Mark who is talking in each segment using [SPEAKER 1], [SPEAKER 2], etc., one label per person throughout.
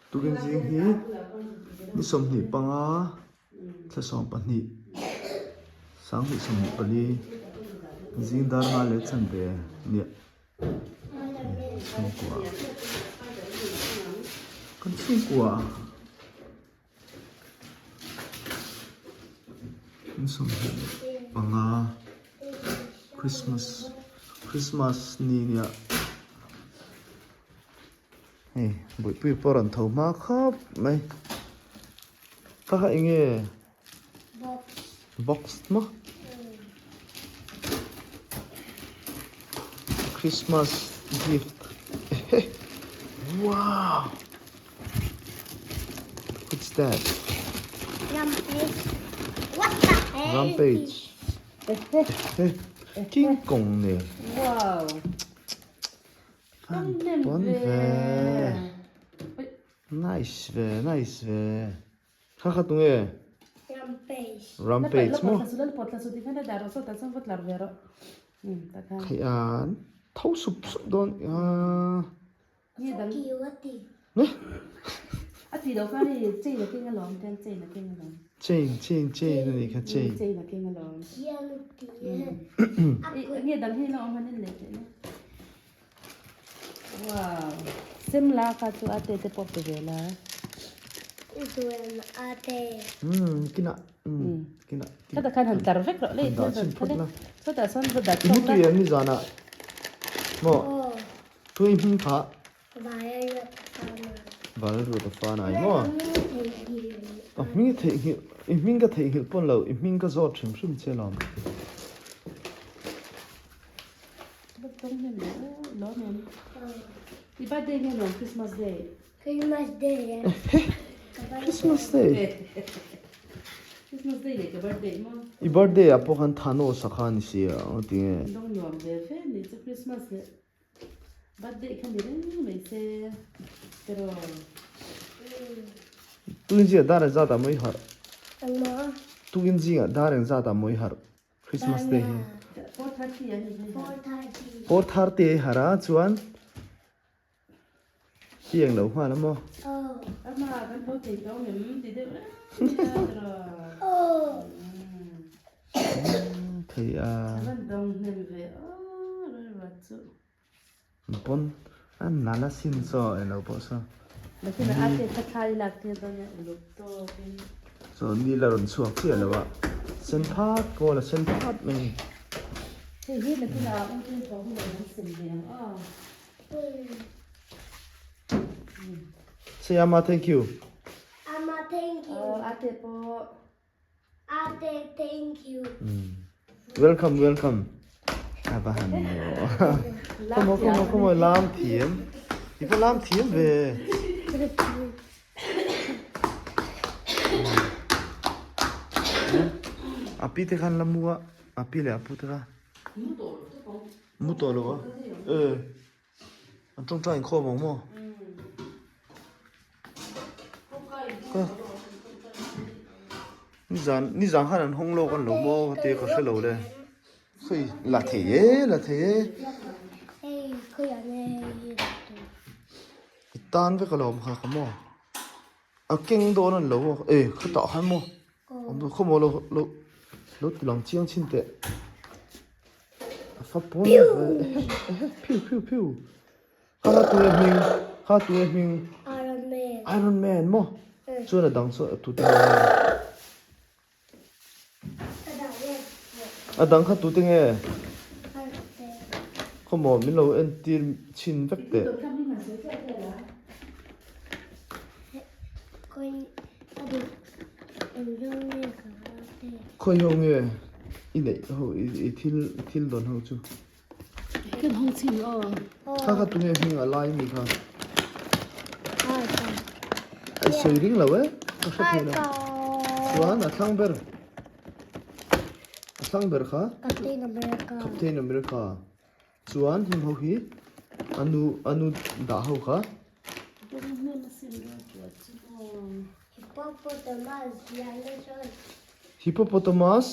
[SPEAKER 1] Tukin zing hi ni 25 thla 12 2024 zing dar nga leh chanve nia chhungkua kan chhungkua ni 25 Christmas Christmas ni nia. Hei buihpui pawh rawn tho hma khawp mai kha kha eng nge box maw Christmas gift wow what's that
[SPEAKER 2] Rampage what the hell
[SPEAKER 1] Rampage King Kong nen
[SPEAKER 3] wow
[SPEAKER 1] Pawn ve. Nice ve, nice ve. Kha kha tunge?
[SPEAKER 2] Rampage.
[SPEAKER 1] Rampage mo. Khai an tho sup sup dawn.
[SPEAKER 3] Ne? A ti lo kha ni chain a keng alawm ten chain a keng alawm.
[SPEAKER 1] Chain chain chain ani kha chain.
[SPEAKER 3] Chain a keng alawm. Nge dang hi la awm han en leh teh ne. Wow. Simla kha chu ate te pawh pe ve la.
[SPEAKER 2] Zuan ate.
[SPEAKER 1] Kina kina.
[SPEAKER 3] Khata khan han tar vek rawh le.
[SPEAKER 1] Dah chin phawt la.
[SPEAKER 3] Chutah sawn va dah chhuak la.
[SPEAKER 1] I mutui em ni zanah? Maw? Tui hming kha. Valruata fana ai maw? A hming i theihnghilh, i hming ka theihnghilh pawn lo, i hming ka zawt hrim hrim che lawm.
[SPEAKER 3] I birthday nge nuam Christmas day?
[SPEAKER 2] Christmas day.
[SPEAKER 1] Christmas day.
[SPEAKER 3] Christmas day leh ka birthday maw?
[SPEAKER 1] I birthday ah pawh khan Thanos a kha ni sia, tinge?
[SPEAKER 3] Dawng nuam ve ve ni chu Christmas leh. Birthday kha ni reng mai se pero.
[SPEAKER 1] Tukin zingah dar eng zat ah maw i harh?
[SPEAKER 2] Engmaw?
[SPEAKER 1] Tukin zingah dar eng zat ah maw i harh? Christmas day hi.
[SPEAKER 3] 4:30 a ni hi.
[SPEAKER 2] 4:30.
[SPEAKER 1] 4:30 i harh a chuan i eng lo nghal a maw?
[SPEAKER 2] Aw.
[SPEAKER 3] Ama kan tho thei tawh ang em ti deuh reng mai a tiraw.
[SPEAKER 2] Aw.
[SPEAKER 1] Thei a.
[SPEAKER 3] Avan dawng hnem ve aw Lalruat chu.
[SPEAKER 1] Pawn a nal a sin chaw eng lo pawh saw.
[SPEAKER 3] Nakin a ate kha thla i lak tir dawn e uluk tawk in.
[SPEAKER 1] Chaw ni la rawn chhuak chiah lo a sen phat kawl a sen phat mai a ni.
[SPEAKER 3] Hei hi nakin a u ten thaw hun ah an sem ve ang aw.
[SPEAKER 1] Say ama thank you.
[SPEAKER 2] Ama thank you.
[SPEAKER 3] Aw ate pawh.
[SPEAKER 2] Ate thank you.
[SPEAKER 1] Welcome welcome. Ava han no. Come on come on come on lam thiam. I va lam thiam ve. Api te khan la mu a. Api leh apu te kha. Mu tawh lo a. Eh. An tawngtai inkhawm ang maw? Ka nizan nizan khan an hawng lawk an lo maw ka tia ka hre lo le. Hei la thei e la thei e. I tan vek alawm kha ka maw. A keng dawn an lo maw e khutah khan maw. Khaw maw lo lo lo ti lang chiang chhin teh. A fa pawn ehe phiu phiu phiu. Kha kha tunge hming kha tunge hming.
[SPEAKER 2] Iron Man.
[SPEAKER 1] Iron Man maw. Chuan a dang chu tu te nge. A dang kha tu te nge. Khaw maw min lo entir chhin vek teh. Khawi ho nge i neih ho i thil thil dawn ho chu?
[SPEAKER 3] Kan hawng chin aw.
[SPEAKER 1] Kha kha tunge hming a lai mi kha? Ai sawi ring lo e, ka hre thei lo. Chuan a thlang ber. A thlang ber kha?
[SPEAKER 2] Captain America.
[SPEAKER 1] Captain America. Chuan heng ho hi a nu a nu dah ho kha. Hippopotamus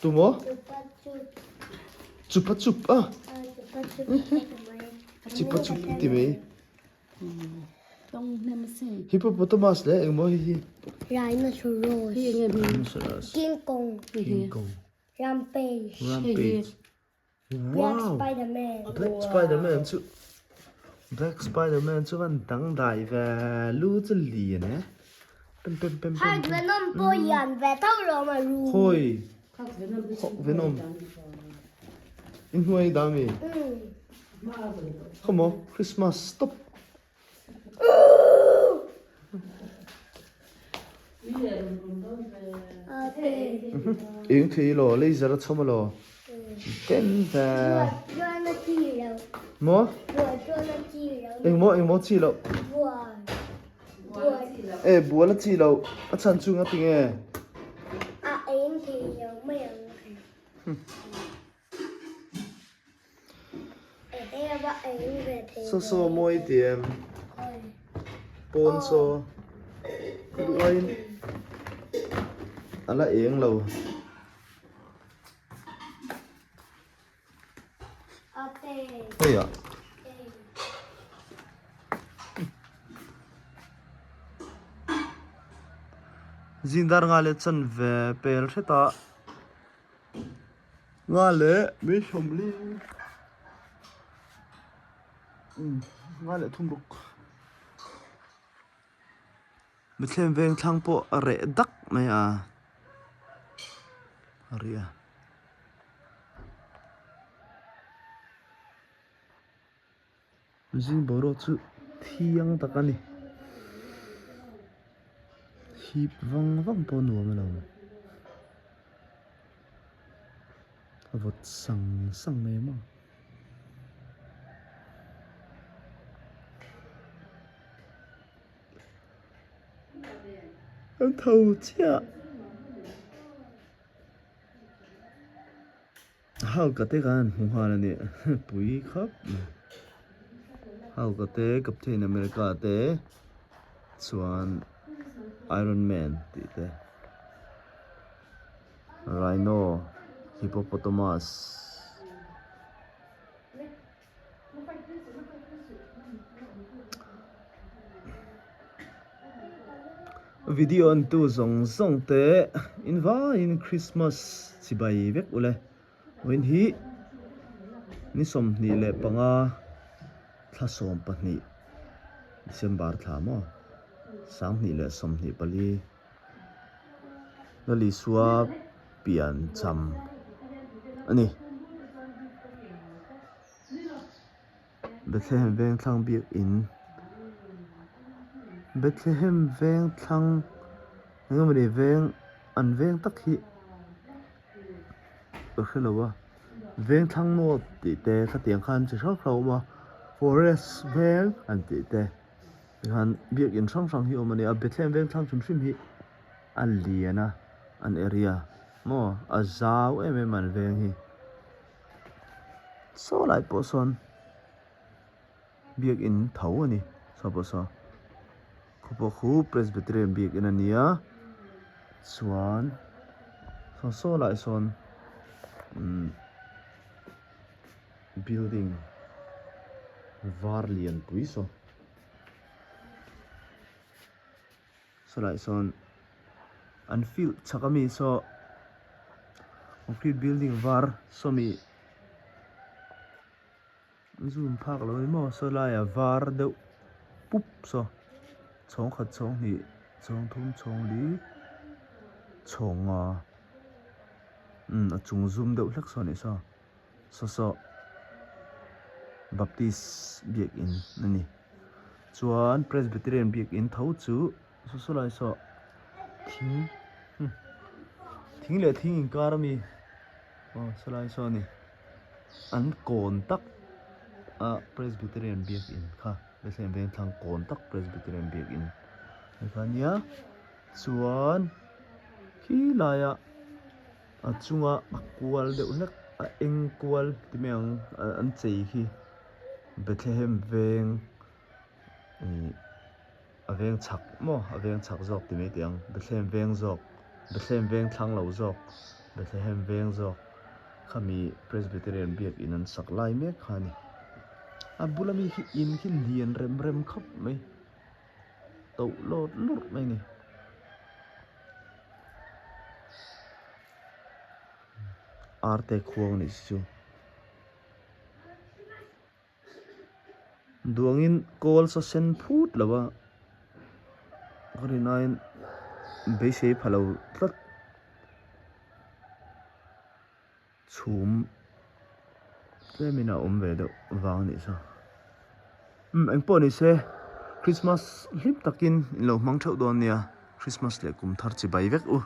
[SPEAKER 1] tumaw? Chupa chup a. Chupa chup ti mai.
[SPEAKER 3] Tawng hnem asin.
[SPEAKER 1] Hippopotamus leh engmaw hi hi?
[SPEAKER 2] Rhinoceros.
[SPEAKER 3] Hei enge hming?
[SPEAKER 1] Rhinoceros.
[SPEAKER 2] King Kong.
[SPEAKER 1] King Kong.
[SPEAKER 2] Rampage.
[SPEAKER 1] Rampage.
[SPEAKER 2] Black
[SPEAKER 1] Wow!
[SPEAKER 2] Spiderman.
[SPEAKER 1] Black Spiderman chu Black Spiderman chu van dangdai ve lu chu lian e. Pem pem pem pem.
[SPEAKER 2] Hulk Venom pawh hian ve tho lo ma ru.
[SPEAKER 1] Hawi.
[SPEAKER 3] Hulk Venom chu
[SPEAKER 1] Hulk Venom. In hnuai dah mi? Come on, Christmas stop. Eng thei lo, laser a chhawm a lo. Ten ve. Maw? Eng maw, eng maw chi lo. E, bual a chi lo. A chhan chu nga tinge?
[SPEAKER 2] A eng thei lo mai ang.
[SPEAKER 1] Saw saw mawi ti em? Pawn saw ka duh aiin a la eng lo. Hei ah. Zingdar nga leh chanve pel hret a. Nga leh mi sawmli nga leh thum ruk mithlem veng thlang pawh a reh dak mai a a ri a. Zing boruak chu thiang tak a ni. Hip vang vang pawh nuam a lo. A vawt sang sang mai maw. An tho chiah. Hauka te khan an hmu nghal a ni pui khawp mai Hauka te Captain America te chuan Iron Man tih te Rhino Hippopotamus Video an tu zawng zawng te in vaiin Christmas chibai vek ule vawiin hi ni 25 thla 12 December thla maw 2024 Lalisua pian cham a ni. Bethlehem Vengthlang biakinn Bethlehem Vengthlang eng emawni veng an veng tak hi ka hre lo a Vengthlang North tih te khatiang khan chi hrang hrang a awm a Forest veng an tih te tikhan biakinn hrang hrang hi a awm a ni a Bethlehem Vengthlang hrim hrim hi a lian a an area maw a zau em em an veng hi. Saw lai pawh sawn biakinn tho a ni saw pawh saw khaw pawh khu Presbyterian biakinn a ni a chuan saw saw lai sawn umm building var lian pui saw saw lai sawn an field chhak ami saw concrete building var sawmi zoom phak lo ni maw saw laiah var deuh pup saw chhawng khat chhawng hnih chhawng thum chhawng li chhawng nga umm a chung zoom deuh hlek saw a nih saw saw saw baptist biakin a ni chuan presbyterian biakin tho chu saw saw lai saw thing thing leh thing inkar ami aw saw lai saw a ni an kawn tak a presbyterian biakin kha Bethlehem Vengthlang kawn tak presbyterian biakin a kha ania chuan khi laiah a chunga a kual deuh hlek a eng kual ti mai ang an chei khi Bethlehem veng ih a veng chhak maw a veng chhak zawk ti mai teh ang Bethlehem veng zawk Bethlehem veng thlang lo zawk Bethlehem veng zawk khami Presbyterian biakin an sak lai mek kha a ni a bula mi khi in khi lian rem rem khawp mai. to lawt lawrh mai a ni. Arte khuang a nih si chu. Duangin kawl sa sen phut lo a, ka rinaiin beisei pha lo tlat. Chhum tlemin a awm ve deuh vang a nih chu. Umm engpawh ni se Christmas hlim takin in lo hmang theuh dawn nia, Christmas leh kum thar chi bai vek u.